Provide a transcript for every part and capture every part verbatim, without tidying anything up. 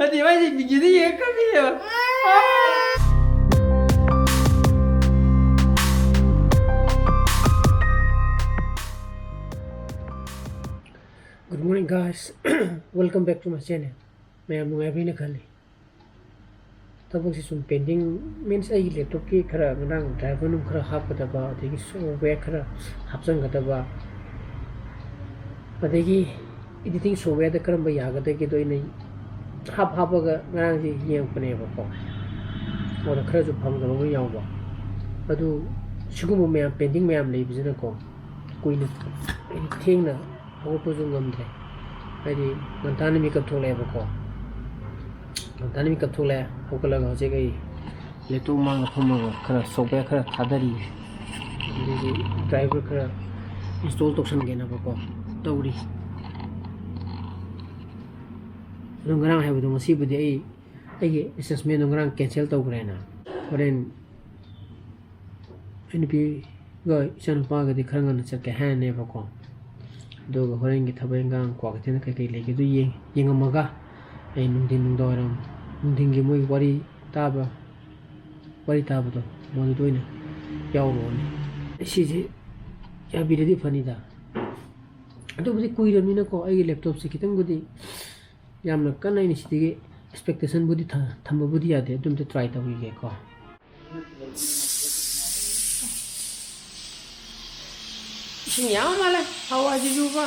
ꯅꯠꯇꯦ ꯃꯥꯏꯁꯦ ꯃꯤꯡꯁꯦꯜꯗ ꯌꯦꯡꯉ ꯀꯞꯄꯤꯅꯦꯕ꯫ Good morning, guys. Welcome back to my channel. ꯃꯌꯥꯝ ꯅꯨꯡꯉꯥꯏꯕ꯭ꯔꯥ ꯍꯥꯏꯅ ꯈꯜꯂꯤ꯫ ꯊꯕꯛꯁꯤ ꯁꯨꯝ pending means ꯑꯩꯒꯤ laptopꯀꯤ ꯈꯔ ꯉꯔꯥꯡ driver ꯅꯨꯡ ꯈꯔ ꯍꯥꯞꯀꯗꯕ, ꯑꯗꯒꯤ software ꯈꯔ ꯍꯥꯞꯆꯤꯟꯒꯗꯕ, ꯑꯗꯒꯤ editing softwareꯗ ꯀꯔꯝꯕ ꯌꯥꯒꯗꯒꯦꯗꯣ ꯑꯩꯅ ꯍꯥꯞ ꯍꯥꯞꯄꯒ ꯉꯔꯥꯡꯁꯦ ꯌꯦꯡꯉꯛꯄꯅꯦꯕꯀꯣ꯫ ꯑꯗꯨꯗ ꯈꯔꯁꯨ ꯐꯪꯗꯕ ꯑꯃ ꯌꯥꯎꯕ꯫ ꯑꯗꯨ ꯁꯤꯒꯨꯝꯕ ꯃꯌꯥꯝ pending ꯃꯌꯥꯝ ꯂꯩꯕꯁꯤꯅꯀꯣ, ꯀꯨꯏꯅ ꯊꯦꯡꯅ ꯍꯧꯒꯠꯄꯁꯨ ꯉꯝꯗ꯭ꯔꯦ꯫ ꯍꯥꯏꯗꯤ ꯉꯟꯇꯥꯅ ꯃꯤꯀꯞ ꯊꯣꯛꯂꯛꯑꯦꯕꯀꯣ꯫ ꯉꯟꯇꯥꯅ ꯃꯤꯀꯞ ꯊꯣꯛꯂꯛꯑꯦ꯫ ꯍꯧꯒꯠꯂꯒ ꯍꯧꯖꯤꯛ ꯑꯩ laptop ꯃꯥꯡꯗ ꯐꯝꯃꯒ ꯈꯔ software ꯈꯔ ꯊꯥꯗꯔꯤ꯫ ꯑꯗꯒꯤ driver ꯈꯔ install ꯇꯧꯁꯟꯒꯦꯅꯕꯀꯣ ꯇꯧꯔꯤ꯫ ꯑꯗꯣ ꯉꯔꯥꯡ ꯍꯥꯏꯕꯗꯣ ꯉꯁꯤꯕꯨꯗꯤ ꯑꯩ, ꯑꯩꯒꯤ assessmentꯗꯣ ꯉꯔꯥꯡ cancel ꯇꯧꯈ꯭ꯔꯦꯅ꯫ ꯍꯣꯔꯦꯟ ꯑꯩ ꯅꯨꯄꯤꯒ ꯏꯆꯥꯅꯨꯄꯥꯒꯗꯤ ꯈꯔ ꯉꯟꯅ ꯆꯠꯀꯦ ꯍꯥꯏꯔꯅꯦꯕꯀꯣ꯫ ꯑꯗꯨꯒ ꯍꯣꯔꯦꯟꯒꯤ ꯊꯕꯛ ꯏꯟꯈꯥꯡ ꯀ꯭ꯋꯥꯀꯩꯊꯦꯜꯗ ꯀꯩꯀꯩ ꯂꯩꯒꯦꯗꯨ ꯌꯦꯡ-, ꯌꯦꯡꯉꯝꯃꯒ ꯑꯩ ꯅꯨꯡꯊꯤꯟ ꯅꯨꯡꯗꯥꯡꯋꯥꯏꯔꯝ, ꯅꯨꯡꯊꯤꯟꯒꯤ ꯃꯣꯏ ꯋꯥꯔꯤ ꯇꯥꯕ, ꯋꯥꯔꯤ ꯇꯥꯕꯗꯣ ꯃꯗꯨꯗ ꯑꯣꯏꯅ ꯌꯥꯎꯔꯨꯔꯅꯤ꯫ ꯁꯤꯁꯦ ꯌꯥꯕꯤꯔꯗꯤ ꯐꯅꯤꯗ꯫ ꯑꯗꯨꯕꯨꯗꯤ ꯀꯨꯏꯔꯕꯅꯤꯅꯀꯣ ꯑꯩꯒꯤ laptopꯁꯦ ꯈꯤꯇꯪꯕꯨꯗꯤ ꯌꯥꯝꯅ ꯀꯟꯅ ꯑꯩꯅ ꯁꯤꯗꯒꯤ expectationꯕꯨꯗꯤ ꯊ-, ꯊꯝꯕꯕꯨꯗꯤ ꯌꯥꯗꯦ꯫ ꯑꯗꯨꯝꯇ try ꯇꯧꯈꯤꯒꯦꯀꯣ꯫ ꯏꯁꯤꯡ ꯌꯥꯝ ꯃꯥꯜꯂꯦ ꯍꯋꯥꯏꯁꯤꯁꯨꯕ꯫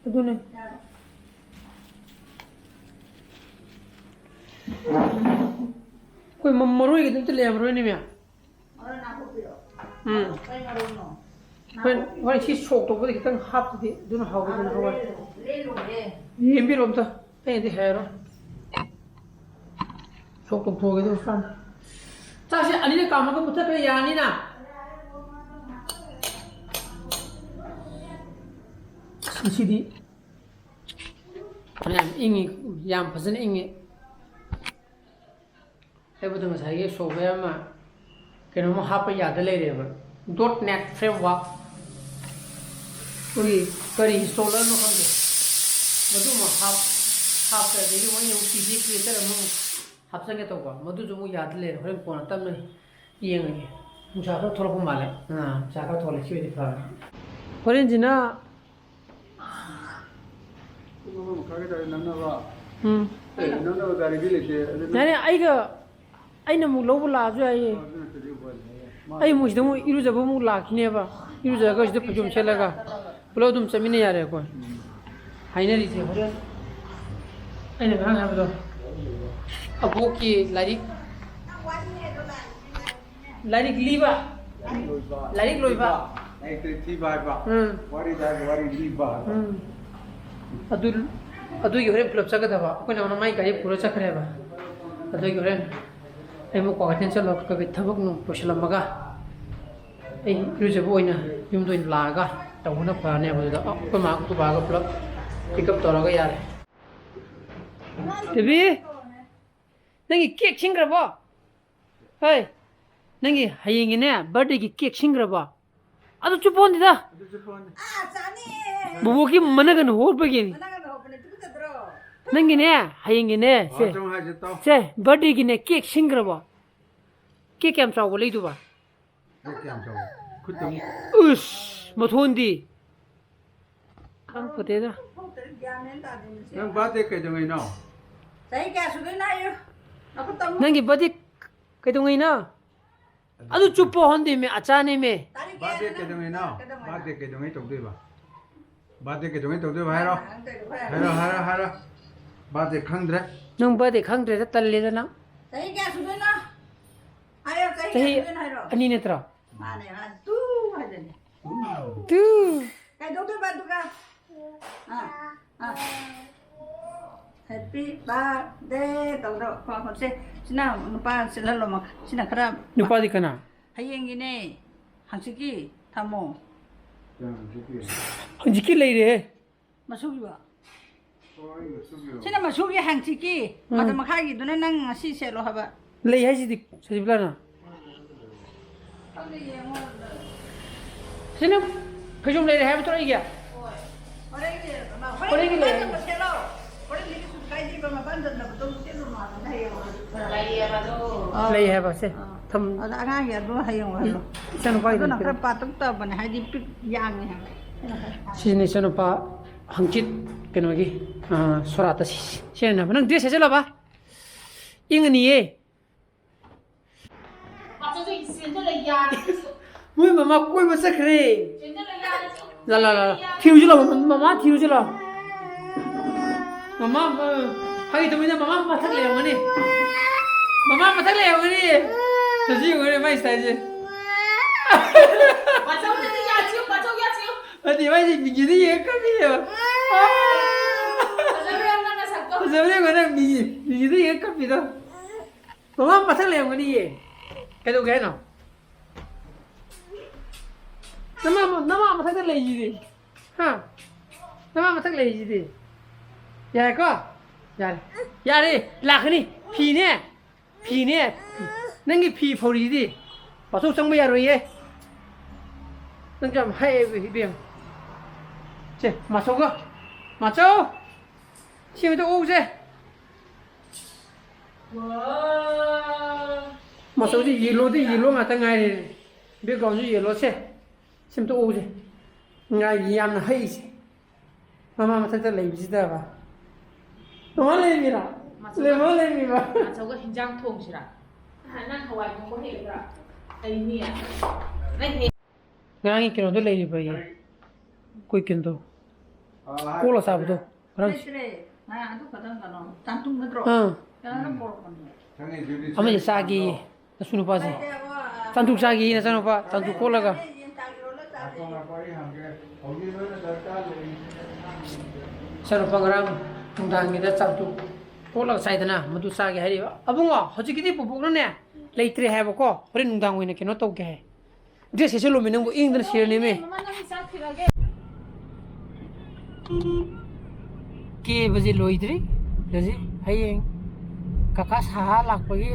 ꯑꯗꯨꯅꯦ꯫ ꯑꯩꯈꯣꯏ ꯃ-, ꯃꯔꯣꯏꯒꯤꯗꯤ ꯑꯝꯇ ꯂꯩꯔꯝꯃꯔꯣꯏꯅꯦ, ꯃꯌꯥꯝ꯫ ꯎꯝ꯫ ꯍꯣꯏ, ꯍꯣꯏ, ꯁꯤ ꯁꯣꯛ ꯇꯧꯕꯗ ꯈꯤꯇꯪ ꯍꯥꯞꯇꯗꯤ ꯑꯗꯨꯅ ꯍꯥꯎꯕꯗꯨꯅ ꯍꯥꯎꯔꯦ꯫ ꯌꯦꯡꯕꯤꯔꯣ ꯑꯝꯇ꯫ ꯑꯩꯅꯗꯤ ꯍꯥꯏꯔꯣꯏ꯫ ꯁꯣꯛ ꯇꯧꯊꯣꯛꯑꯒꯦ ꯑꯗꯨꯒ ꯆꯥꯅꯤ꯫ ꯆꯥꯛꯁꯦ ꯑꯅꯤꯔꯛ ꯀꯥꯝꯃꯒ ꯃꯨꯊꯠꯈ꯭ꯔꯦ, ꯌꯥꯅꯤꯅ꯫ ꯑꯁ, ꯉꯁꯤꯗꯤ ꯐꯅꯌꯥꯝ ꯏꯪꯉꯤ, ꯌꯥꯝ ꯐꯖꯅ ꯏꯪꯉꯤ꯫ ꯑꯩꯕꯨꯗ ꯉꯁꯥꯏꯒꯤ software ꯑꯃ ꯀꯩꯅꯣꯝꯃ ꯍꯥꯞꯄ ꯌꯥꯗ ꯂꯩꯔꯦꯕ, dot net framework꯫ ꯑꯩꯈꯣꯏꯒꯤ ꯀꯔꯤ installer ꯅꯣ ꯈꯪꯗꯦ, ꯃꯗꯨꯃ ꯍꯥꯞ-, ꯍꯥꯞꯇ꯭ꯔꯗꯒꯤ ꯃꯣꯏꯅ ꯑꯃꯨꯛ ꯇꯤ ꯖꯤ ꯀ꯭ꯔꯤꯌꯦꯇꯔ ꯑꯃꯨꯛ ꯍꯥꯞꯆꯟꯒꯦ ꯇꯧꯕ, ꯃꯗꯨꯁꯨ ꯑꯃꯨꯛ ꯌꯥꯗ ꯂꯩꯔꯦ꯫ ꯍꯣꯔꯦꯟ ꯀꯣꯟꯅ ꯇꯞꯅ ꯌꯦꯡꯉꯒꯦ꯫ ꯅꯨꯡꯁꯥ ꯈꯔ ꯊꯣꯛꯂꯛꯄ ꯃꯥꯜꯂꯦ꯫ ꯑꯥ, ꯅꯨꯡꯁꯥ ꯈꯔ ꯊꯣꯛꯂꯛꯑꯦ, ꯁꯤ ꯑꯣꯏꯗꯤ ꯐꯔꯦ꯫ ꯍꯣꯔꯦꯟꯁꯤꯅ ꯄꯨꯡ ꯑꯃ ꯃꯈꯥꯏꯒꯤ ꯇꯥꯔꯦ ꯅꯪꯅꯕ꯫ ꯎꯝ꯫ ꯑꯦ, ꯅꯪꯅꯕ ꯒꯥꯔꯤꯗꯤ ꯂꯩꯇꯦ꯫ ꯑꯗꯨ ꯅꯪ ꯌꯥꯅꯤ, ꯑꯩꯒ ꯑꯩꯅ ꯑꯃꯨꯛ ꯂꯧꯕ ꯂꯥꯛꯑꯁꯨ ꯌꯥꯏꯌꯦ꯫ ꯑꯗꯨ ꯅꯠꯇ꯭ꯔꯗꯤ ꯎꯄꯥꯏ ꯂꯩꯇꯦ꯫ ꯑꯩ ꯑꯃꯨꯛ ꯁꯤꯗ ꯑꯃꯨꯛ ꯏꯔꯨꯖꯕ ꯑꯃꯨꯛ ꯂꯥꯛꯈꯤꯅꯦꯕ꯫ ꯏꯔꯨꯖꯔꯒ ꯁꯤꯗ ꯐꯩꯖꯣꯝ ꯁꯦꯠꯂꯒ ꯄꯨꯂꯞ ꯑꯗꯨꯝ ꯆꯠꯃꯤꯟꯅ ꯌꯥꯔꯦ ꯑꯩꯈꯣꯏ꯫ ꯎꯝ꯫ ꯍꯥꯏꯅꯔꯤꯁꯦ ꯍꯣꯔꯦꯟ ꯑꯩꯅ ꯉꯔꯥꯡ ꯍꯥꯏꯕꯗꯣ, ꯑꯕꯣꯛꯀꯤ ꯂꯥꯏꯔꯤꯛ, ꯂꯥꯏꯔꯤꯛ ꯂꯤꯕ꯫ ꯂꯣꯏꯕ꯫ ꯂꯥꯏꯔꯤꯛ ꯂꯣꯏꯕ꯫ ꯂꯥꯏꯔꯤꯛꯇ ꯊꯤꯕ ꯍꯥꯏꯕ꯫ ꯎꯝ꯫ ꯋꯥꯔꯤꯗ ꯍꯥꯏꯕ ꯋꯥꯔꯤ ꯂꯤꯕ ꯍꯥꯏꯕ꯫ ꯎꯝ꯫ ꯑꯗꯨ, ꯑꯗꯨꯒꯤ ꯍꯣꯔꯦꯟ ꯄꯨꯂꯞ ꯆꯠꯀꯗꯕ꯫ ꯑꯩꯈꯣꯏꯅ ꯃꯥꯏ ꯒꯥꯔꯤ ꯄꯨꯔ ꯆꯠꯈ꯭ꯔꯦꯕ꯫ ꯑꯗꯨꯒꯤ ꯍꯣꯔꯦꯟ ꯑꯩ ꯑꯃꯨꯛ ꯀ꯭ꯋꯥꯀꯩꯊꯦꯜ ꯆꯠꯂꯒ ꯀꯩꯀꯩ ꯊꯕꯛ ꯅꯨꯡ ꯂꯣꯏꯁꯤꯜꯂꯝꯃꯒ ꯑꯩ ꯏꯔꯨꯖꯕ ꯑꯣꯏꯅ ꯌꯨꯝꯗ ꯑꯣꯏꯅ ꯂꯥꯛꯑꯒ ꯇꯧꯕꯅ ꯐꯔꯅꯦꯕ꯫ ꯑꯗꯨꯗ ꯑꯩꯈꯣꯏ ꯃꯥ ꯑꯩꯈꯣꯏ ꯕꯥꯒ ꯄꯨꯂꯞ ꯄꯤꯛ ꯑꯞ ꯇꯧꯔꯒ ꯌꯥꯔꯦ꯫ ꯕꯦꯕꯤ, ꯅꯪꯒꯤ ꯀꯦꯛ ꯁꯤꯡꯈ꯭ꯔꯕꯣ? ꯍꯣꯏ, ꯅꯪꯒꯤ ꯍꯌꯦꯡꯒꯤꯅꯦ ꯕꯥꯔꯗꯦꯒꯤ ꯀꯦꯛ ꯁꯤꯡꯈ꯭ꯔꯕꯣ? ꯑꯗꯨ ꯆꯨꯞꯄꯣꯟꯗꯤꯗ꯫ ꯑꯗꯨ ꯆꯨꯞꯄꯣꯟꯗꯤ꯫ ꯕꯨꯕꯣꯛꯀꯤ ꯃꯅꯒꯟ ꯍꯣꯠꯄꯒꯤꯅꯤ꯫ ꯃꯅꯒꯟ ꯍꯣꯠꯄꯅꯦ, ꯇꯨꯀꯠꯆꯗ꯭ꯔꯣ? ꯅꯪꯒꯤꯅꯦ, ꯍꯌꯦꯡꯒꯤꯅꯦ, ꯁꯦ꯫ ꯕꯥꯠꯔꯨꯝ ꯍꯥꯏꯁꯦ ꯇꯧ꯫ ꯁꯦ, ꯕꯥꯔꯗꯦꯒꯤꯅꯦ ꯀꯦꯛ ꯁꯤꯡꯈ꯭ꯔꯕꯣ? ꯀꯦꯛ ꯀꯌꯥꯝ ꯆꯥꯎꯕ ꯂꯩꯗꯨꯕ? ꯀꯦꯛ ꯀꯌꯥꯝ ꯆꯥꯎꯕ? ꯈꯨꯠꯇ ꯑꯃꯨꯛ꯫ ꯎꯁ, ꯃꯊꯣꯟꯗꯤ꯫ ꯈꯪꯄꯣꯠꯇꯦꯗ꯫ ꯅꯪ ꯕꯥꯔꯗꯦ ꯀꯩꯗꯧꯉꯩꯅꯣ? ꯆꯍꯤ ꯀꯌꯥ ꯁꯨꯗꯣꯏꯅꯣ ꯍꯥꯏꯌꯨ꯫ ꯅꯈꯨꯠ ꯇꯝꯃꯨ꯫ ꯅꯪꯒꯤ ꯕꯥꯔꯗꯦ ꯀꯩꯗꯧꯉꯩꯅꯣ? ꯑꯗꯨ ꯆꯨꯞꯄꯣ ꯍꯟꯗꯦꯃꯦ, ꯑꯆꯥꯅꯦꯃꯦ꯫ ꯇꯥꯔꯤꯛ ꯕꯥꯔꯗꯦ ꯀꯌꯥꯅꯣ? ꯀꯩꯗꯧꯉꯩꯅꯣ? ꯀꯩꯗꯧꯉꯩꯅꯣ? ꯕꯥꯔꯗꯦ ꯀꯩꯗꯧꯉꯩ ꯇꯧꯗꯣꯏꯕ? ꯕꯥꯔꯗꯦ ꯀꯩꯗꯧꯉꯩ ꯇꯧꯗꯣꯏꯕ ꯍꯥꯏꯔꯣ? ꯍꯥꯏꯔꯣ, ꯍꯥꯏꯔꯣ, ꯍꯥꯏꯔꯣ꯫ ꯕꯥꯔꯗꯦ ꯈꯪꯗ꯭ꯔꯦ꯫ ꯅꯪ ꯕꯥꯔꯗꯦ ꯈꯪꯗ꯭ꯔꯦꯗ, ꯇꯜꯂꯦꯗ ꯅꯪ꯫ ꯆꯍꯤ ꯀꯌꯥ ꯁꯨꯗꯣꯏꯅꯣ? ꯍꯥꯏꯔꯣ, ꯆꯍꯤ ꯆꯍꯤ ꯀꯌꯥ ꯁꯨꯗꯣꯏꯅꯣ ꯍꯥꯏꯔꯣ꯫ ꯑꯅꯤ ꯅꯠꯇ꯭ꯔꯣ? ꯃꯥꯅꯦ, ꯃꯥꯅꯦ꯫ ꯇꯨ ꯍꯥꯏꯗꯣꯏꯅꯦ꯫ ꯇꯨ꯫ ꯀꯩꯗꯧꯗꯣꯏꯕ ꯑꯗꯨꯒ? ꯑꯥ, ꯑꯥ꯫ Happy birthday ꯇꯧꯗ꯭ꯔꯣ? ꯈꯣ, ꯈꯣ, ꯁꯦ, ꯁꯤꯅ ꯅꯨꯄꯥ ꯁꯤꯜꯍꯜꯂꯣ, ꯃꯈ-, ꯁꯤꯅ ꯈꯔ ꯅꯨꯄꯥꯗꯤ ꯀꯅꯥ? ꯍꯌꯦꯡꯒꯤꯅꯦ, ꯍꯪꯆꯤꯠꯀꯤ ꯊꯝꯃꯣ꯫ ꯍꯪꯆꯤꯠꯀꯤ ꯂꯩꯔꯦꯍꯦ꯫ ꯃꯁꯨꯒꯤꯕ? ꯁꯤꯅ ꯃꯁꯨꯒꯤ ꯍꯪꯆꯤꯠꯀꯤ, ꯎꯝ꯫ ꯃꯇꯝ ꯃꯈꯥꯏꯒꯤꯗꯨꯅ ꯅꯪ ꯉꯁꯤ ꯁꯦꯠꯂꯣ ꯍꯥꯏꯕ꯫ ꯂꯩ ꯍꯥꯏꯁꯤꯗꯤ, ꯁꯖꯤꯕꯂꯥꯅ꯫ ꯈꯪꯗꯦ, ꯌꯦꯡꯉꯣ꯫ ꯁꯤꯅ ꯐꯩꯖꯣꯝ ꯂꯩꯔꯦ ꯍꯥꯏꯕ ꯅꯠꯇ꯭ꯔꯣ ꯑꯩꯒꯤ? ꯍꯣꯏ꯫ ꯍꯣꯔꯦꯟꯒꯤ, ꯍꯣꯔꯦꯟꯒꯤ ꯍꯣꯔꯦꯟꯒꯤ ꯂꯩ꯫ ꯁꯦꯠꯂꯣ꯫ ꯍꯣꯔꯦꯟꯒꯤ ꯂꯩꯌꯦꯕ ꯑꯗꯣ꯫ ꯑꯥ꯫ ꯂꯩ ꯍꯥꯏꯕ ꯁꯦ꯫ ꯑꯥ꯫ ꯊꯝ-꯫ ꯑꯗ ꯑꯉꯥꯡꯒꯤ ꯑꯗꯨ ꯍꯌꯦꯡ ꯑꯣꯏꯍꯜꯂꯣ꯫ ꯏꯆꯥꯅꯨꯄꯥꯒꯤ ꯑꯗꯨꯅ ꯂꯩꯇ꯭ꯔꯣ? ꯈꯔ ꯄꯥꯇꯛ ꯇꯧꯕꯅꯦ, ꯍꯥꯏꯗꯤ ꯄꯤꯛ ꯌꯥꯡꯉꯦ ꯍꯥꯏꯕ꯫ ꯁꯤꯅꯤ ꯏꯆꯥꯅꯨꯄꯥ ꯍꯪꯆꯤꯠ ꯀꯩꯅꯣꯒꯤ, ꯑꯥ, ꯁꯣꯔꯥꯠꯇ ꯁꯤ-, ꯁꯤꯖꯤꯟꯅꯕ꯫ ꯅꯪ ꯗ꯭ꯔꯦꯁ ꯁꯦꯠꯆꯜꯂꯕ? ꯏꯪꯉꯅꯤꯌꯦ꯫ ꯃꯣꯏ ꯃꯃꯥ ꯀꯣꯏꯕ ꯆꯠꯈ꯭ꯔꯦ꯫ ꯂꯥ, ꯂꯥ, ꯂꯥ, ꯂꯥ꯫ ꯊꯤꯔꯨꯁꯤ ꯂꯥꯎ, ꯃꯃꯥ ꯊꯤꯔꯨꯁꯤ ꯂꯥꯎ꯫ ꯃꯃꯥ, ꯑ, ꯐꯥꯒꯤ ꯇꯧꯕꯅꯤꯗ, ꯃꯃꯥ ꯃꯊꯛ ꯂꯩꯔꯝꯒꯅꯤ꯫ ꯃꯃꯥ ꯃꯊꯛ ꯂꯩꯔꯝꯒꯅꯤ꯫ ꯍꯧꯖꯤꯛ ꯌꯦꯡꯉꯨꯅꯦ ꯃꯥꯏ ꯁ꯭ꯇꯥꯏꯜꯁꯦ꯫ ꯅꯠꯇꯦ, ꯃꯥꯏꯁꯦ ꯃꯤꯡꯁꯦꯜꯗ ꯌꯦꯡꯉ ꯀꯞꯄꯤꯅꯦꯕ꯫ ꯐꯖꯕ꯭ꯔꯥ ꯌꯦꯡꯉꯣ ꯅꯪ, ꯃꯤꯡꯁꯦꯜ-, ꯃꯤꯡꯁꯦꯜꯗ ꯌꯦꯡꯉ ꯀꯞꯄꯤꯗꯣ꯫ ꯃꯃꯥ ꯃꯊꯛ ꯂꯩꯔꯝꯒꯅꯤꯌꯦ꯫ ꯀꯩꯗꯧꯒꯦ ꯍꯥꯏꯅꯣ? ꯅꯃꯥ, ꯅꯃꯥ ꯃꯊꯛꯇ ꯂꯩꯁꯤꯗꯤ꯫ ꯍꯥ? ꯅꯃꯥ ꯃꯊꯛ ꯂꯩꯁꯤꯗꯤ꯫ ꯌꯥꯔꯦꯀꯣ? ꯌꯥꯔꯦ꯫ ꯌꯥꯔꯦ꯫ ꯂꯥꯛꯀꯅꯤ꯫ ꯐꯤꯅꯦ꯫ ꯐꯤꯅꯦ꯫ ꯅꯪꯒꯤ ꯐꯤ ꯐꯧꯔꯤꯁꯤꯗꯤ꯫ ꯃꯥꯆꯧ ꯆꯪꯕ ꯌꯥꯔꯣꯏꯌꯦ꯫ ꯅꯪꯁꯨ ꯌꯥꯝ ꯍꯥꯏꯌꯦ ꯏꯕꯦꯝ꯫ ꯁꯦ, ꯃꯥꯆꯧꯒ꯫ ꯃꯥꯆꯧ! ꯁꯤ ꯑꯝꯇ ꯑꯣꯛꯎꯁꯦ꯫ ꯋꯥ꯫ ꯃꯆꯨꯁꯦ ꯌꯦꯜꯂꯣꯗꯤ ꯌꯦꯜꯂꯣ ꯉꯥꯛꯇ ꯉꯥꯏꯔꯦ꯫ ꯕꯦꯛꯒ꯭ꯔꯥꯎꯟꯁꯨ ꯌꯦꯜꯂꯣꯁꯦ꯫ ꯁꯤ ꯑꯝꯇ ꯎꯁꯦ꯫ ꯉꯥꯏꯒꯤ ꯌꯥꯝꯅ ꯍꯩꯁꯦ꯫ ꯃꯃꯥ ꯃꯊꯛꯇ ꯂꯩꯕꯁꯤꯗꯕ꯫ ꯃꯃꯥ ꯂꯩꯔꯝꯃꯤꯔꯥ? ꯃꯆꯧꯒ ꯂꯩ-, ꯃꯃꯥ ꯂꯩꯔꯝꯃꯤꯕ? ꯃꯆꯧꯒ ꯍꯤꯟꯖꯥꯡ ꯊꯣꯡꯁꯤꯔꯥ? ꯅꯪ ꯍꯋꯥꯏ ꯊꯣꯡꯕ ꯍꯩꯒꯗ꯭ꯔꯥ? ꯍꯩꯅꯤꯌꯦ꯫ ꯅꯪ ꯍꯦ-, ꯉꯔꯥꯡꯒꯤ ꯀꯩꯅꯣꯗꯣ ꯂꯩꯔꯤꯕ ꯑꯩ꯫ ꯑꯩꯈꯣꯏ ꯀꯩꯅꯣꯗꯣ꯫ ꯀꯣꯛꯂ ꯆꯥꯕꯗꯣ꯫ ꯉꯔꯥꯡ ꯂꯩꯇ꯭ꯔꯦ꯫ ꯉꯔꯥꯡ ꯑꯗꯨ ꯈꯛꯇꯪ ꯀꯩꯅꯣ, ꯇꯥꯡꯇꯨ ꯅꯠꯇ꯭ꯔꯣ? ꯑꯥ꯫ ꯀꯩꯅꯣꯅ ꯄꯣꯔꯛꯄꯅꯦ꯫ ꯑꯃꯁꯦ ꯆꯥꯒꯦꯌꯦ, ꯅꯆꯥꯅꯨꯄꯥꯁꯦ꯫ ꯆꯥꯟꯇꯨꯛ ꯆꯥꯒꯦꯌꯦ, ꯅꯆꯥꯅꯨꯄꯥ, ꯆꯥꯟꯇꯨꯛ ꯀꯣꯠꯂꯒ꯫ ꯏꯆꯥꯅꯨꯄꯥ ꯉꯔꯥꯡ ꯅꯨꯡꯗꯥꯡꯒꯤꯗ ꯆꯥꯟꯇꯨꯛ ꯀꯣꯠꯂꯒ ꯆꯥꯏꯗꯅ, ꯃꯗꯨ ꯆꯥꯒꯦ ꯍꯥꯏꯔꯤꯕ꯫ ꯑꯕꯨꯡꯉꯣ, ꯍꯧꯖꯤꯛꯀꯤꯗꯤ ꯄꯨꯄꯨꯅꯅꯦ, ꯂꯩꯇ꯭ꯔꯦ ꯍꯥꯏꯕꯀꯣ, ꯍꯣꯔꯦꯟ ꯅꯨꯡꯗꯥꯡ ꯑꯣꯏꯅ ꯀꯩꯅꯣ ꯇꯧꯒꯦ ꯍꯥꯏ꯫ ꯗ꯭ꯔꯦꯁ ꯁꯦꯠꯆꯜꯂꯣꯃꯤ ꯅꯪꯕꯨ, ꯏꯪꯗꯅ ꯁꯤꯔꯅꯤꯃꯤ꯫ ꯃꯃꯥ, ꯅꯪꯒꯤ ꯆꯥꯛ ꯊꯤꯜꯂꯛꯑꯒꯦ꯫ ꯀꯦꯕꯁꯦ ꯂꯣꯏꯗ꯭ꯔꯤ꯫ ꯍꯧꯖꯤꯛ ꯍꯌꯦꯡ ꯀꯀꯥ ꯁꯥꯍꯥ ꯂꯥꯛꯄꯒꯤ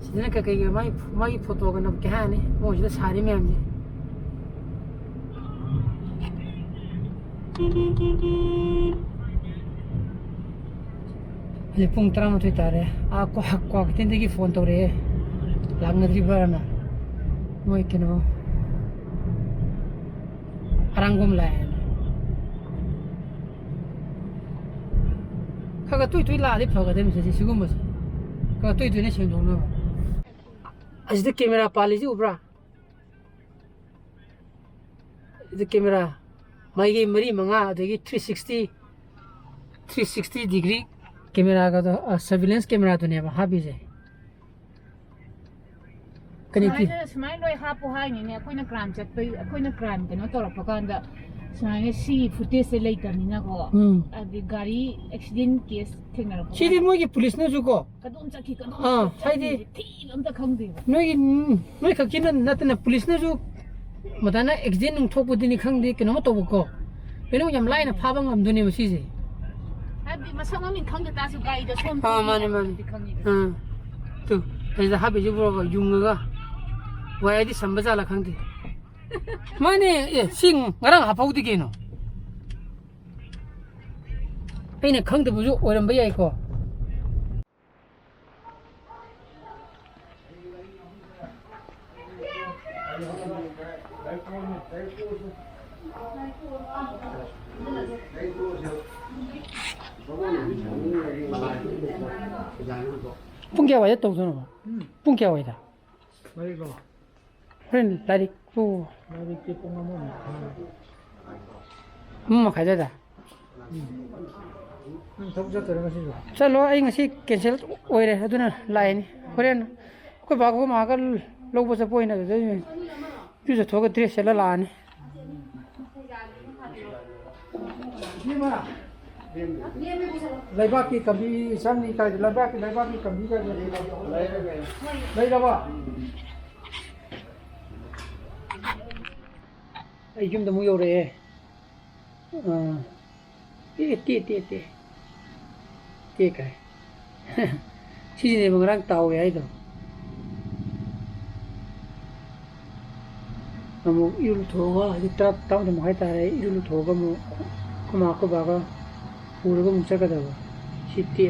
ꯁꯤꯗꯅ ꯀꯩꯀꯩꯒ ꯃꯥꯒꯤ, ꯃꯥꯒꯤ ꯐꯣꯇꯣꯒ ꯅꯝꯀꯦ ꯍꯥꯏꯔꯅꯤ ꯃꯣꯏꯁꯤꯗ ꯁꯥꯔꯤ ꯃꯌꯥꯝꯁꯦ꯫ ꯍꯧꯖꯤꯛ ꯄꯨꯡ ꯇꯔꯥꯃꯥꯊꯣꯏ ꯇꯥꯔꯦ꯫ ꯑꯥ ꯀ꯭ꯋꯥ-, ꯀ꯭ꯋꯥꯀꯩꯊꯦꯜꯗꯒꯤ ꯐꯣꯟ ꯇꯧꯔꯛꯑꯦ, ꯂꯥꯛꯅꯗ꯭ꯔꯤꯕ꯭ꯔꯥꯅ꯫ ꯃꯣꯏ ꯀꯩꯅꯣ, ꯑꯔꯥꯡꯕꯝ ꯂꯥꯛꯑꯦꯅ꯫ ꯈꯔ ꯈꯔ ꯇꯣꯏ ꯇꯣꯏ ꯂꯥꯛꯑꯗꯤ ꯐꯒꯗꯕꯅꯤ ꯁꯤꯁꯦ, ꯁꯤꯒꯨꯝꯕꯁꯦ ꯈꯔ ꯇꯣꯏ ꯇꯣꯏꯅ ꯁꯦꯡꯗꯣꯛꯅꯕ꯫ ꯑꯁꯤꯗ ꯀꯦꯃꯦꯔꯥ ꯄꯥꯜꯂꯤꯁꯤ ꯎꯕ꯭ꯔꯥ? ꯑꯗꯨ ꯀꯦꯃꯦꯔꯥ ꯃꯥꯏꯀꯩ ꯃꯔꯤ ꯃꯉꯥ, ꯑꯗꯒꯤ three sixty, three sixty degree ꯀꯦꯃꯦꯔꯥꯒꯗꯣ, ꯑ, surveillance ꯀꯦꯃꯦꯔꯥꯗꯨꯅꯦꯕ ꯍꯥꯞꯄꯤꯁꯦ꯫ ꯀꯔꯤ ꯀꯤ-? ꯁꯨꯃꯥꯏꯅ, ꯁꯨꯃꯥꯏꯅ ꯂꯣꯏ ꯍꯥꯞꯄꯨ ꯍꯥꯏꯅꯤꯅꯦ꯫ ꯑꯩꯈꯣꯏꯅ ꯀ꯭ꯔꯥꯏꯝ ꯆꯠꯄ, ꯑꯩꯈꯣꯏꯅ ꯀ꯭ꯔꯥꯏꯝ ꯀꯩꯅꯣ ꯇꯧꯔꯛꯄ ꯀꯥꯟꯗ ꯁꯨꯃꯥꯏꯅ ꯁꯤꯒꯤ ꯐꯨꯇꯦꯖꯁꯦ ꯂꯩꯇꯕꯅꯤꯅꯀꯣ꯫ ꯎꯝ꯫ ꯍꯥꯏꯗꯤ ꯒꯥꯔꯤ ꯑꯦꯛꯁꯤꯗꯦꯟ ꯀꯦꯁ ꯊꯦꯡꯅꯔꯛꯄ ꯁꯤꯗꯤ ꯀꯥꯟꯗ ꯃꯣꯏꯒꯤ ꯄꯨꯂꯤꯁꯅꯁꯨ ꯀꯣ꯫ ꯀꯗꯣꯝ ꯆꯠꯈꯤ, ꯀꯗꯣꯝ ꯑꯥ, ꯆꯠꯈꯤ ꯍꯥꯏꯗꯤ ꯊꯤꯕ ꯑꯝꯇ ꯈꯪꯗꯦꯕ꯫ ꯅꯣꯏꯒꯤ, ꯅꯣꯏ ꯈꯛꯀꯤ ꯅꯠꯇꯅ ꯄꯨꯂꯤꯁꯅꯁꯨ ꯃꯊꯟꯇ ꯑꯦꯛꯁꯤꯗꯦꯟ ꯅꯨꯡ ꯊꯣꯛꯄꯗꯨꯅꯤ ꯈꯪꯗꯦ, ꯀꯩꯅꯣꯝꯃ ꯇꯧꯕꯀꯣ, ꯀꯩꯅꯣ ꯌꯥꯝ ꯂꯥꯏꯅ ꯐꯥꯕ ꯉꯝꯗꯣꯏꯅꯦꯕ ꯁꯤꯁꯦ꯫ ꯍꯥꯏꯕꯗꯤ ꯃꯁꯛ ꯃꯃꯤꯡ ꯈꯪꯗ ꯇꯥꯔꯁꯨ ꯒꯥꯔꯤꯗꯣ ꯁꯣꯝ ꯑꯥ, ꯃꯥꯅꯦ, ꯃꯥꯅꯦ꯫ ꯈꯪꯉꯤꯗꯅ꯫ ꯑꯥ꯫ ꯇꯨ, ꯑꯁꯤꯗ ꯍꯥꯞꯄꯤꯁꯤꯕꯨ ꯌꯨꯡꯉꯒ ꯋꯥꯏꯗꯤ ꯁꯝꯕ ꯖꯥꯠꯂ ꯈꯪꯗꯦ꯫ ꯃꯥꯅꯦ, ꯑꯦ, ꯁꯤ ꯉꯔꯥꯡ ꯍꯥꯞꯍꯧꯗꯦ ꯀꯩꯅꯣ꯫ ꯑꯩꯅ ꯈꯪꯗꯕꯁꯨ ꯑꯣꯏꯔꯝꯕ ꯌꯥꯏꯀꯣ꯫ ꯄꯨꯡ ꯀꯌꯥꯋꯥꯏꯗ ꯇꯧꯗꯣꯏꯅꯣ? ꯎꯝ꯫ ꯄꯨꯡ ꯀꯌꯥꯋꯥꯏꯗ? ꯂꯥꯏꯔꯤꯛꯂꯣ? ꯍꯣꯔꯦꯟ ꯂꯥꯏꯔꯤꯛꯄꯨ? ꯂꯥꯏꯔꯤꯛꯇꯤ ꯄꯨꯡ ꯑꯃ ꯃꯈꯥꯏ꯫ ꯑꯃ ꯃꯈꯥꯏ ꯑꯗꯨꯋꯥꯏꯗ? ꯎꯝ꯫ ꯅꯪ ꯊꯕꯛ ꯆꯠꯇꯣꯏꯔꯣ ꯉꯁꯤꯁꯨ? ꯆꯠꯂꯣ, ꯑꯩ ꯉꯁꯤ ꯀꯦꯟꯁꯦꯜ ꯑꯣꯏꯔꯦ, ꯑꯗꯨꯅ ꯂꯥꯛꯏꯅꯤ꯫ ꯍꯣꯔꯦꯟ ꯑꯩꯈꯣꯏ ꯕꯥꯒ ꯑꯩꯈꯣꯏ ꯃꯥꯒ ꯂꯧꯕ ꯆꯠꯄ ꯑꯣꯏꯅ ꯑꯗꯨꯗ ꯏꯔꯨꯖꯊꯣꯛꯑꯒ ꯗ꯭ꯔꯦꯁ ꯁꯦꯠꯂ ꯂꯥꯛꯑꯅꯤ꯫ ꯂꯩꯕꯥꯛꯀꯤ ꯀꯝꯕꯤ ꯆꯪꯅꯤ ꯀꯥꯏꯗ? ꯂꯩꯕꯥꯛꯀꯤ, ꯂꯩꯕꯥꯛꯀꯤ ꯀꯝꯕꯤ ꯀꯥꯏꯗ? ꯂꯩꯔꯕ? ꯑꯩ ꯌꯨꯝꯗ ꯑꯃꯨꯛ ꯌꯧꯔꯛꯑꯦ꯫ ꯑꯥ꯫ ꯑꯦ, ꯇꯦ, ꯇꯦ, ꯇꯦ꯫ ꯇꯦ ꯀꯥꯏ꯫ ꯁꯤꯁꯤꯅꯦꯕ ꯉꯔꯥꯡ ꯇꯥꯎꯋꯦ ꯍꯥꯏꯗꯣ꯫ ꯑꯃꯨꯛ ꯏꯔꯨ ꯂꯨꯊꯣꯛꯑꯒ, ꯍꯧꯖꯤꯛ ꯇꯔꯥ, ꯇꯔꯥꯃꯥꯊꯣꯏ ꯃꯈꯥꯏ ꯇꯥꯔꯦ, ꯏꯔꯨ ꯂꯨꯊꯣꯛꯑꯒ ꯑꯃꯨꯛ ꯑꯩꯈꯣꯏ ꯃꯥ ꯑꯩꯈꯣꯏ ꯕꯥꯒ ꯄꯨꯔꯒ ꯑꯃꯨꯛ ꯆꯠꯀꯗꯕ꯫ ꯁꯤ ꯇꯦ꯫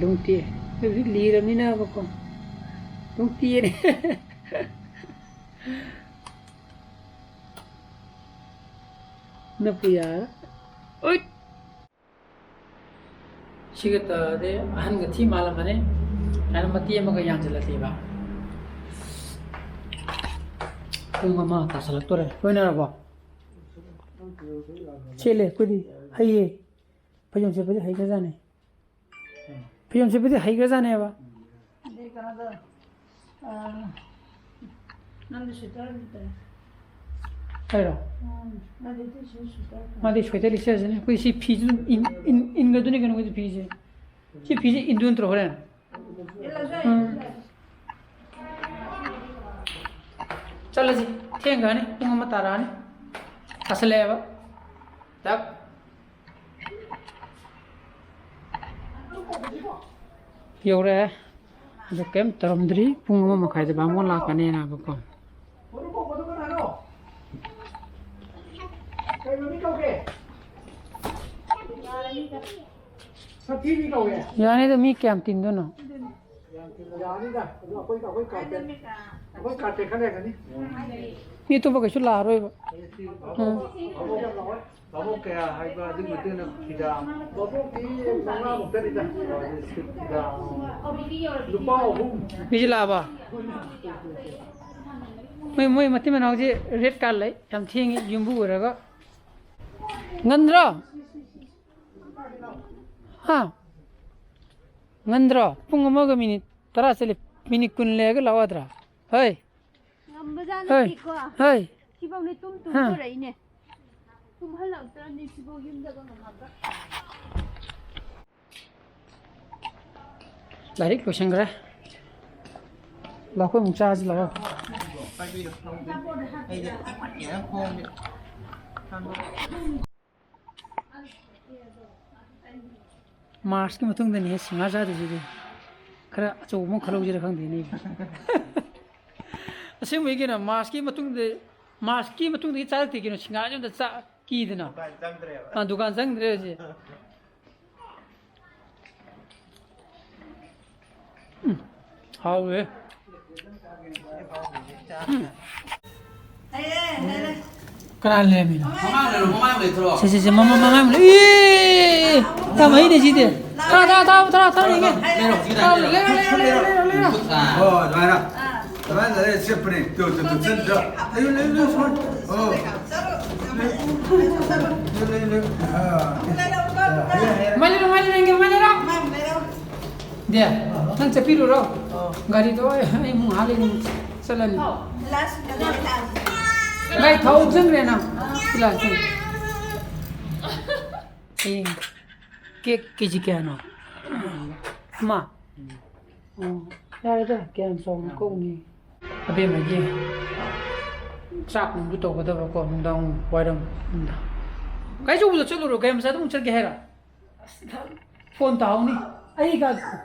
ꯂꯨꯡꯇꯦ꯫ ꯑꯗꯨꯕꯨꯗꯤ ꯂꯤꯔꯕꯅꯤꯅꯕꯀꯣ꯫ ꯂꯨꯡꯇꯦꯅꯦ꯫ ꯅꯞꯄꯨ ꯌꯥꯔ-, ꯎꯏꯠ! ꯁꯤꯒ ꯇꯧꯔꯗꯤ ꯑꯍꯟꯒ ꯊꯤ ꯃꯥꯜꯂꯝꯃꯅꯤ꯫ ꯍꯥꯏꯅ ꯃꯇꯦꯛ ꯑꯃꯒ ꯌꯥꯟꯁꯤꯜꯂꯁꯦꯕ꯫ ꯄꯨꯡ ꯑꯃ ꯇꯥꯁꯜꯂꯛꯇꯣꯔꯦ꯫ ꯂꯣꯏꯅꯔꯕꯣ? ꯆꯦꯜꯂꯦ ꯑꯩꯈꯣꯏꯗꯤ꯫ ꯍꯩꯌꯦ꯫ ꯐꯩꯖꯣꯝ ꯁꯦꯠꯄꯗꯤ ꯍꯩꯈ꯭ꯔꯖꯥꯠꯅꯤ꯫ ꯐꯩꯖꯣꯝ ꯁꯦꯠꯄꯗꯤ ꯍꯩꯈ꯭ꯔꯖꯥꯠꯅꯦꯕ꯫ ꯑꯗꯩ ꯀꯩꯅꯣꯗꯣ, ꯑ, ꯅꯪꯗꯤ ꯁ꯭ꯋꯦꯇꯔ ꯑꯝꯇ꯫ ꯀꯩꯔꯣ? ꯎꯝ, ꯅꯪꯗꯤ ꯇꯤ ꯁꯤ ꯁ꯭ꯋꯦꯇꯔ꯫ ꯃꯥꯗꯤ ꯁ꯭ꯋꯦꯇꯔ ꯂꯤꯠꯆꯔꯁꯤꯅꯤ꯫ ꯑꯩꯈꯣꯏ ꯁꯤ ꯐꯤꯁꯨ ꯑꯗꯨꯝ ꯏꯟ-, ꯏꯟ-, ꯏꯟꯒꯗꯣꯏꯅꯤ ꯀꯩꯅꯣ, ꯑꯩꯈꯣꯏꯗꯤ ꯐꯤꯁꯦ꯫ ꯁꯤ ꯐꯤꯁꯦ ꯏꯟꯗꯣꯏ ꯅꯠꯇ꯭ꯔꯣ ꯍꯣꯔꯦꯟ? ꯏꯜꯂꯁꯦ, ꯎꯝ꯫ ꯏꯜꯂꯁꯦ꯫ ꯆꯠꯂꯁꯤ꯫ ꯊꯦꯡꯈ꯭ꯔꯅꯤ꯫ ꯄꯨꯡ ꯑꯃ ꯇꯥꯔꯛꯑꯅꯤ꯫ ꯇꯥꯁꯜꯂꯛꯑꯦꯕ꯫ ꯇꯞ꯫ ꯌꯧꯔꯛꯑꯦ꯫ ꯑꯗꯣ ꯀꯩꯝ ꯇꯧꯔꯝꯗ꯭ꯔꯤ꯫ ꯄꯨꯡ ꯑꯃ ꯃꯈꯥꯏꯗ ꯕꯥꯃꯣꯟ ꯂꯥꯛꯀꯅꯦꯅ ꯍꯥꯏꯕꯀꯣ꯫ ꯌꯥꯅꯤꯗ, ꯃꯤ ꯀꯌꯥꯝ ꯇꯤꯟꯗꯣꯏꯅꯣ? ꯌꯥꯅꯤꯗ, ꯑꯗꯣ ꯑꯩꯈꯣꯏ, ꯑꯩꯈꯣꯏ ꯀꯥꯔꯄꯦꯠ, ꯑꯩꯈꯣꯏ ꯀꯥꯔꯄꯦꯠ ꯈꯔ ꯂꯩꯔꯒꯅꯤ꯫ ꯃꯤ ꯑꯇꯣꯞꯄ ꯀꯩꯁꯨ ꯂꯥꯛꯑꯔꯣꯏꯕ꯫ ꯎꯝ꯫ ꯚꯥꯕꯣꯛ ꯀꯌꯥ ꯍꯥꯏꯕ ꯑꯗꯨꯒꯤ ꯃꯇꯨꯡ ꯏꯟꯅ ꯐꯤꯗꯥ꯫ ꯚꯥꯕꯣꯛꯇꯤ ꯃꯉꯥꯃꯨꯛꯇꯅꯤꯗ꯫ ꯐꯤꯗꯥ꯫ ꯂꯨꯄꯥ ꯑꯍꯨꯝ꯫ ꯃꯤꯁꯤ ꯂꯥꯛꯑꯕ? ꯃꯣꯏ, ꯃꯣꯏ ꯃꯇꯩ ꯃꯅꯥꯎꯁꯦ ꯔꯦꯠ ꯀꯥꯔꯗ ꯂꯩ꯫ ꯌꯥꯝ ꯊꯦꯡꯉꯤ, ꯌꯨꯝꯕꯨ ꯑꯣꯏꯔꯒ꯫ ꯉꯟꯗ꯭ꯔꯣ? ꯍꯥ? ꯉꯟꯗ꯭ꯔꯣ? ꯄꯨꯡ ꯑꯃꯒ ꯃꯤꯅꯤꯠ ꯇꯔꯥ ꯆꯠꯂꯤ꯫ ꯃꯤꯅꯤꯠ ꯀꯨꯟ ꯂꯩꯔꯒ ꯂꯥꯛꯑꯣ ꯌꯥꯗ꯭ꯔꯥ? ꯍꯣꯏ꯫ ꯉꯝꯕꯖꯥꯠ ꯍꯣꯏ꯫ ꯅꯠꯇꯦꯀꯣ꯫ ꯍꯣꯏ꯫ ꯁꯤꯐꯧꯅꯦ ꯇꯨꯝ ꯍꯥ꯫ ꯇꯨꯝꯗꯣꯔꯛꯏꯅꯦ꯫ ꯇꯨꯝꯍꯜꯂꯛꯇ꯭ꯔꯕꯅꯤ ꯁꯤꯐꯧ ꯌꯨꯝꯗꯒ ꯉꯝꯃꯒ꯫ ꯂꯥꯏꯔꯤꯛ ꯂꯣꯏꯁꯟꯈ꯭ꯔꯦ꯫ ꯂꯐꯣꯏꯃꯨꯛ ꯆꯥꯁꯤ ꯂꯥꯛꯑꯣ꯫ ꯃꯥꯔꯁꯀꯤ ꯃꯇꯨꯡꯗꯅꯦꯍꯦ ꯁꯤꯡꯍꯥꯔ ꯆꯥꯗꯣꯏꯁꯤꯗꯤ꯫ ꯈꯔ ꯑꯆꯧꯕ ꯑꯃ ꯈꯜꯍꯧꯁꯤꯔ ꯈꯪꯗꯦꯅꯦ꯫ ꯑꯁꯦꯡꯕꯩ ꯀꯩꯅꯣ, ꯃꯥꯔꯁꯀꯤ ꯃꯇꯨꯡꯗ, ꯃꯥꯔꯁꯀꯤ ꯃꯇꯨꯡꯗꯒꯤ ꯆꯥꯔꯛꯇꯦ ꯀꯩꯅꯣ, ꯁꯤꯡꯍꯥꯔꯁꯦ ꯑꯝꯇ ꯆꯥ ꯀꯤꯗꯅ꯫ ꯗꯨꯀꯥꯟ ꯆꯪꯗ꯭ꯔꯦꯕ꯫ ꯑꯥ, ꯗꯨꯀꯥꯟ ꯆꯪꯗ꯭ꯔꯦ ꯍꯧꯖꯤꯛ꯫ ꯎꯝ, ꯍꯥꯎꯋꯦ꯫ ꯎꯝ꯫ ꯀꯅꯥ ꯂꯩꯔꯝꯃꯤꯅꯣ? ꯃꯃꯥꯡ ꯂꯩꯔꯣ, ꯃꯃꯥꯡ ꯂꯩꯇ꯭ꯔꯣ? ꯁꯦ, ꯁꯦ, ꯁꯦ, ꯃꯃꯥꯡ, ꯃꯃꯥꯡ ꯂꯩ-, ꯑꯦ! ꯌꯥꯝ ꯍꯩꯅꯦ ꯁꯤꯗꯤ꯫ ꯊꯥ, ꯊꯥ, ꯊꯥ, ꯊꯥ, ꯊꯥ, ꯌꯦꯡꯒꯦ꯫ ꯂꯩꯔꯣ, ꯁꯤꯗ ꯊꯥ, ꯂꯩꯔꯣ꯫ ꯂꯩꯔꯣ, ꯂꯩꯔꯣ, ꯂꯩꯔꯣ, ꯂꯩꯔꯣ, ꯂꯩꯔꯣ꯫ ꯑꯣ, ꯑꯗꯨꯃꯥꯏꯅ꯫ ꯑꯗꯨꯃꯥꯏꯅ ꯂꯩꯔ ꯆꯠꯄꯅꯦ꯫ ꯇꯨ, ꯇꯨ, ꯇꯨ, ꯆꯠ, ꯆꯠ꯫ ꯂꯩꯌꯨ, ꯂꯩꯌꯨ, ꯂꯩꯌꯨ, ꯁꯨꯃꯥꯏꯅ꯫ ꯑꯣ꯫ ꯂꯩꯌꯨ, ꯂꯩꯌꯨ, ꯂꯩꯌꯨ꯫ ꯑꯥ꯫ ꯃꯥꯏ ꯂꯩꯔꯣ, ꯃꯥꯏ ꯂꯩꯔꯣ, ꯌꯦꯡꯒꯦ, ꯃꯥꯏ ꯂꯩꯔꯣ꯫ ꯗꯦ, ꯅꯪ ꯆꯠꯄꯤꯔꯨꯔꯣ꯫ ꯑꯣ꯫ ꯒꯥꯔꯤꯗꯣ ꯑꯩ, ꯑꯩ ꯑꯃꯨꯛ ꯉꯥꯏꯍꯥꯛ ꯂꯩꯔ ꯆꯠꯂꯅꯤ꯫ ꯒꯥꯔꯤ ꯊꯥꯎ ꯍꯧꯖꯤꯟꯈ꯭ꯔꯦ ꯅꯪ꯫ ꯁꯤ ꯂꯥꯛꯑꯦ꯫ ꯍꯌꯦꯡ ꯀꯦꯛ ꯀꯦ ꯖꯤ ꯀꯌꯥꯅꯣ? ꯑꯃ? ꯑꯣ, ꯌꯥꯔꯦꯗ, ꯀꯌꯥꯝ ꯆꯥꯎꯅ ꯀꯛꯎꯅꯤ? ꯑꯕꯦꯝꯃꯒꯤ ꯆꯥꯛ ꯅꯨꯡꯗꯨ ꯇꯧꯒꯗꯕꯀꯣ, ꯅꯨꯡꯗꯥꯡ ꯋꯥꯏꯔꯝ꯫ ꯒꯥꯔꯤ ꯑꯆꯧꯕꯗ ꯆꯠꯂꯨꯔꯣ, ꯒꯥꯔꯤ ꯃꯆꯥꯗ ꯑꯃꯨꯛ ꯆꯠꯀꯦ ꯍꯥꯏꯔꯣ? ꯐꯣꯟ ꯇꯥꯍꯧꯅꯤ꯫ ꯑꯩ ꯒꯥ-,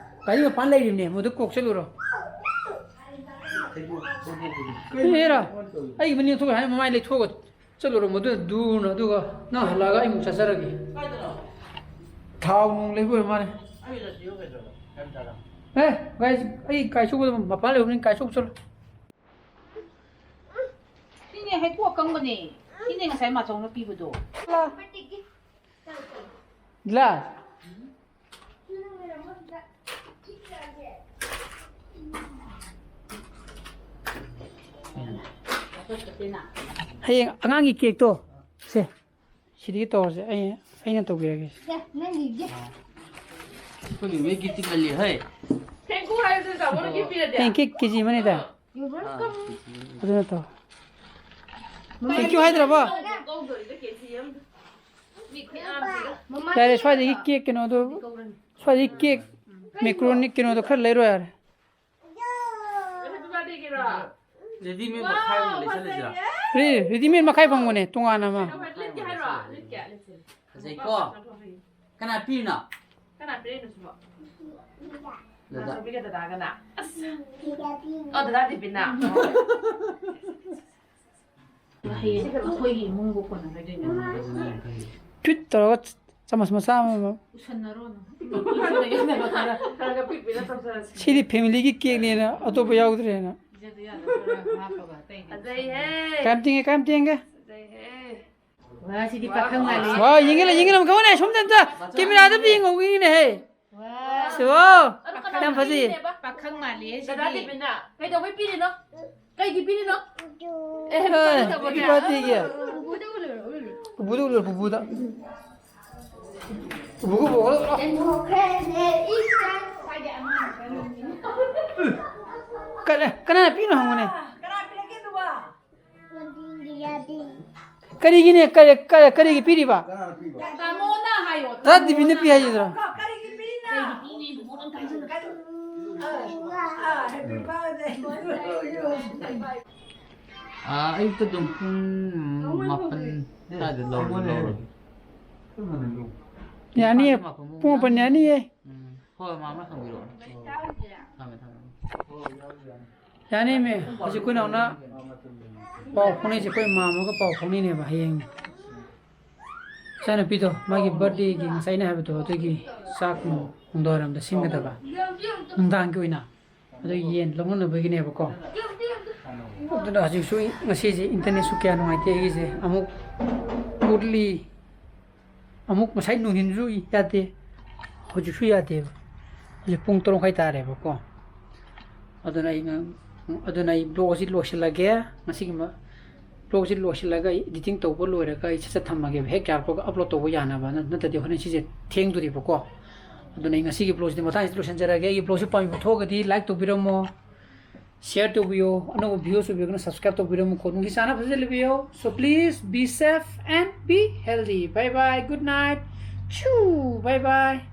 ꯒꯥꯔꯤ ꯃꯄꯥꯟ ꯂꯩꯔꯤꯕꯅꯦ, ꯃꯗꯨ ꯀꯣꯛ ꯆꯠꯂꯨꯔꯣ꯫ ꯀꯩꯅꯣꯔ? ꯑꯩꯒꯤ ꯃꯅꯤꯡ ꯊꯣꯛꯑꯦ ꯍꯥꯏꯅ ꯃꯃꯥꯏ ꯂꯩꯊꯣꯛꯑꯒ ꯆꯠꯂꯨꯔꯣ, ꯃꯗꯨꯅ ꯗꯨꯔꯅ, ꯑꯗꯨꯒ ꯅꯪ ꯍꯜꯂꯛꯑꯒ ꯑꯩ ꯑꯃꯨꯛ ꯆꯠꯆꯔꯒꯦ꯫ ꯊꯥꯎ ꯅꯨꯡ ꯂꯩꯕ ꯑꯣꯏꯔ ꯃꯥꯜꯂꯦ꯫ ꯑꯦ, ꯒꯥꯔꯤ, ꯑꯩ ꯒꯥꯔꯤ ꯁꯨꯕꯗ ꯃꯄꯥꯟ ꯂꯩꯍꯧꯕꯅꯤ, ꯒꯥꯔꯤ ꯁꯨꯕ ꯆꯠꯂꯣ꯫ ꯁꯤꯅꯦ ꯍꯩꯀꯨ ꯑꯀꯪꯕꯅꯦ꯫ ꯁꯤꯅꯦ ꯉꯁꯥꯏ ꯃꯥꯆꯧꯅ ꯄꯤꯕꯗꯣ꯫ ꯒ꯭ꯂꯥꯁ꯫ ꯍꯌꯦꯡ ꯑꯉꯥꯡꯒꯤ ꯀꯦꯛꯇꯣ, ꯁꯦ, ꯁꯤꯗꯒꯤ ꯇꯧꯔꯁꯦ꯫ ꯑꯩ, ꯑꯩꯅ ꯇꯧꯕꯤꯔꯒꯦ꯫ ꯁꯦ, ꯅꯪꯒꯤ gift꯫ ꯑꯩꯈꯣꯏꯒꯤ ꯃꯤ gift ꯉꯜꯂꯤ ꯍꯩ꯫ ꯍꯌꯦꯡ ꯀꯦꯛ ꯀꯦ ꯖꯤ ꯑꯃꯅꯤꯗ꯫ ꯑꯗꯨ ꯅꯠꯇ꯭ꯔꯣ? Thank you ꯍꯥꯏꯗ꯭ꯔꯕꯣ? ꯌꯥꯔꯦ, ꯁ꯭ꯋꯥꯏꯗꯒꯤ ꯀꯦꯛ ꯀꯩꯅꯣꯗꯣ, ꯁ꯭ꯋꯥꯏꯗꯒꯤ ꯀꯦꯛ, macaroni ꯀꯩꯅꯣꯗꯣ ꯈꯔ ꯂꯩꯔꯣ ꯌꯥꯔꯦ꯫ Readymade ꯃꯈꯥꯏ ꯑꯃ ꯂꯩꯁꯜꯂꯁꯤꯔꯥ? Re-, readymade ꯃꯈꯥꯏ ꯐꯪꯕꯅꯦ, ꯇꯣꯉꯥꯟꯅ ꯑꯃ꯫ ꯐꯖꯩꯀꯣ? ꯀꯅꯥ ꯄꯤꯔꯤꯅꯣ? ꯀꯅꯥ ꯄꯤꯔꯛꯏꯅꯣ ꯁꯤꯕꯣ? ꯗꯗꯥ꯫ ꯅꯥꯆꯧꯕꯤꯒ ꯗꯗꯥꯒꯅ? ꯑꯁ꯫ ꯑꯣ, ꯗꯗꯥ ꯗꯦꯕꯤꯟꯅ? ꯍꯌꯦꯡ ꯑꯩꯈꯣꯏꯒꯤ ꯏꯃꯨꯡꯕꯨ ꯀꯣꯟꯅꯔꯣꯏꯗꯣꯏꯅꯦ꯫ ꯐꯤꯠ ꯇꯧꯔꯒ ꯆꯥꯃꯁ ꯃꯆꯥ ꯑꯃꯃꯝ꯫ ꯎꯁꯟꯅꯔꯣꯅ꯫ ꯎꯁꯟꯅ ꯌꯥꯅꯕ ꯈꯔ꯫ ꯈꯔ ꯈꯔ ꯄꯤꯛ ꯄꯤꯛꯅ ꯇꯧꯖꯔꯁꯤ꯫ ꯁꯤꯗꯤ family ꯒꯤ cake ꯅꯦꯅ ꯑꯇꯣꯞꯄ ꯌꯥꯎꯗ꯭ꯔꯦꯅ꯫ ꯄꯤꯖꯗ ꯌꯥꯗꯕ ꯈꯔ ꯍꯥꯞꯄꯒ ꯑꯇꯩꯗꯤ ꯐꯖꯩꯍꯦ꯫ ꯀꯌꯥꯝ ꯇꯤꯡꯉꯦ, ꯀꯌꯥꯝ ꯇꯤꯡꯒꯦ? ꯐꯖꯩꯍꯦ꯫ ꯋꯥ, ꯁꯤꯗꯤ ꯄꯥꯈꯪ ꯃꯥꯜꯂꯦ꯫ ꯋꯥ, ꯌꯦꯡꯒꯦ ꯂꯥꯎ, ꯌꯦꯡꯒꯦ ꯂꯥꯎ, ꯀꯃꯥꯏꯅ ꯁꯣꯝꯗ ꯑꯝꯇ camera ꯗ ꯑꯝꯇ ꯌꯦꯡꯍꯧꯒꯦꯅꯦꯍꯦ꯫ ꯋꯥ꯫ ꯁꯤ, ꯋꯥ, ꯌꯥꯝ ꯐꯖꯩꯌꯦ꯫ ꯄꯥꯈꯪ ꯃꯥꯜꯂꯦ ꯁꯤꯗꯤ꯫ ꯗꯗꯥ ꯗꯤꯕꯤꯟꯅ ꯀꯩꯗꯧꯕꯩ ꯄꯤꯔꯤꯅꯣ? ꯀꯩꯒꯤ ꯄꯤꯔꯤꯅꯣ? ꯑꯦ, ꯑꯦ, ꯄꯤꯔꯤꯅꯣ? Happy birthday ꯒꯤ꯫ ꯄꯨꯄꯨꯗ ꯎꯠꯂꯨꯔꯣ, ꯎꯠꯂꯨꯔꯣ꯫ ꯄꯨꯄꯨꯗ ꯎꯠꯂꯨꯔꯣ, ꯄꯨꯄꯨꯗ꯫ ꯄꯨꯄꯨꯒ ꯄꯨꯄꯨꯒ ꯎꯠꯂꯨꯔꯣ꯫ ꯀꯅꯥ, ꯀꯅꯥꯅ ꯄꯤꯔꯤꯅꯣ ꯍꯪꯉꯨꯅꯦ꯫ ꯀꯅꯥ ꯄꯤꯔꯛꯀꯦ ꯑꯗꯨꯕꯣ? ꯀꯔꯤꯒꯤꯅꯦ? ꯀꯔꯤ, ꯀꯔꯤ, ꯀꯔꯤꯒꯤ ꯄꯤꯔꯤꯕ? ꯇꯥꯃꯣꯅ ꯍꯥꯏꯌꯣ꯫ ꯇꯥ ꯗꯤꯕꯤꯟꯅ ꯄꯤ ꯍꯥꯏꯁꯤꯗ꯭ꯔꯣ? ꯀꯔꯤꯒꯤ ꯄꯤꯔꯤꯅꯣ? ꯑꯥ, ꯑꯌꯨꯛꯇ ꯑꯗꯨꯝ ꯄꯨꯡ ꯃꯥꯄꯟ ꯑꯗꯥꯏꯗ ꯂꯧ-, ꯂꯧꯔꯒꯦ꯫ ꯌꯥꯅꯤꯌꯦ, ꯄꯨꯡ ꯃꯥꯄꯟ ꯌꯥꯅꯤꯌꯦ꯫ ꯎꯝ, ꯍꯣꯏ, ꯃꯥꯃ ꯊꯝꯕꯤꯔꯛꯑꯣ꯫ ꯊꯝꯃꯦ, ꯊꯝꯃꯦ꯫ ꯌꯥꯅꯤ ꯃꯦ, ꯍꯧꯖꯤꯛ ꯑꯩꯈꯣꯏ ꯅꯥꯎꯅ ꯄꯥꯎ ꯐꯥꯎꯅꯩꯁꯦ, ꯑꯩꯈꯣꯏ ꯃꯥꯝꯃꯒ ꯄꯥꯎ ꯐꯥꯎꯅꯩꯅꯦꯕ ꯍꯌꯦꯡ꯫ ꯏꯆꯥꯅꯨꯄꯤꯗꯣ ꯃꯥꯒꯤ birthday ꯒꯤ ꯉꯁꯥꯏ ꯑꯩꯅ ꯍꯥꯏꯕꯗꯣ ꯑꯗꯨꯒꯤ ꯆꯥꯛ ꯅꯨꯡ-, ꯅꯨꯡꯗꯥꯡꯋꯥꯏꯔꯝꯗ ꯁꯤꯟꯒꯗꯕ, ꯅꯨꯡꯗꯥꯡꯒꯤ ꯑꯣꯏꯅ꯫ ꯑꯗꯨ ꯌꯦꯟ ꯂꯧꯅꯅꯕꯒꯤꯅꯦꯕꯀꯣ꯫ ꯑꯗꯨꯅ ꯍꯧꯖꯤꯛꯁꯨ ꯉꯁꯤꯁꯦ internet ꯁꯨ ꯀꯌꯥ ꯅꯨꯡꯉꯥꯏꯇꯦ ꯑꯩꯒꯤꯁꯦ꯫ ꯑꯃꯨꯛ ꯎꯠꯂꯤ, ꯑꯃꯨꯛ ꯉꯁꯥꯏ ꯅꯨꯡꯊꯤꯟꯁꯨ ꯌꯥꯗꯦ, ꯍꯧꯖꯤꯛꯁꯨ ꯌꯥꯗꯦꯕ꯫ ꯍꯧꯖꯤꯛ ꯄꯨꯡ ꯇꯔꯨꯛ ꯃꯈꯥꯏ ꯇꯥꯔꯦꯕꯀꯣ꯫ ꯑꯗꯨꯅ ꯑꯩ ꯉ-, ꯑꯗꯨꯅ ꯑꯩ vlog ꯑꯁꯤ ꯂꯣꯏꯁꯤꯜꯂꯒꯦ꯫ ꯉꯁꯤꯒꯤ ꯃ-, vlog ꯑꯁꯤ ꯂꯣꯏꯁꯤꯜꯂꯒ ꯑꯩ editing ꯇꯧꯕ ꯂꯣꯏꯔꯒ ꯑꯩ ꯁꯠ ꯁꯠ ꯊꯝꯃꯒꯦꯕ, ꯍꯦꯛ ꯌꯥꯔꯛꯄꯒ upload ꯇꯧꯕ ꯌꯥꯅꯕ, ꯅꯠ-, ꯅꯠꯇ꯭ꯔꯗꯤ ꯍꯣꯔꯦꯟ ꯁꯤꯁꯦ ꯊꯦꯡꯗꯣꯔꯤꯕꯀꯣ꯫ ꯑꯗꯨꯅ ꯑꯩ ꯉꯁꯤꯒꯤ vlog ꯁꯤꯗꯤ ꯃꯇꯥꯡꯁꯤꯗ ꯂꯣꯏꯁꯤꯟꯖꯔꯒꯦ꯫ ꯑꯩꯒꯤ vlog ꯁꯤ ꯄꯥꯝꯕꯤꯕ ꯊꯣꯛꯑꯒꯗꯤ like ꯇꯧꯕꯤꯔꯝꯃꯣ, share ꯇꯧꯕꯤꯌꯣ, ꯑꯅꯧꯕ viewers ꯑꯣꯏꯕꯤꯔꯒꯅ subscribe ꯇꯧꯕꯤꯔꯝꯃꯨꯀꯣ꯫ ꯅꯨꯡꯁꯤ ꯆꯥꯟꯅ ꯐꯖꯅ ꯂꯩꯕꯤꯌꯣ꯫ So please be safe and be healthy. Bye bye, good night. Choo, bye bye.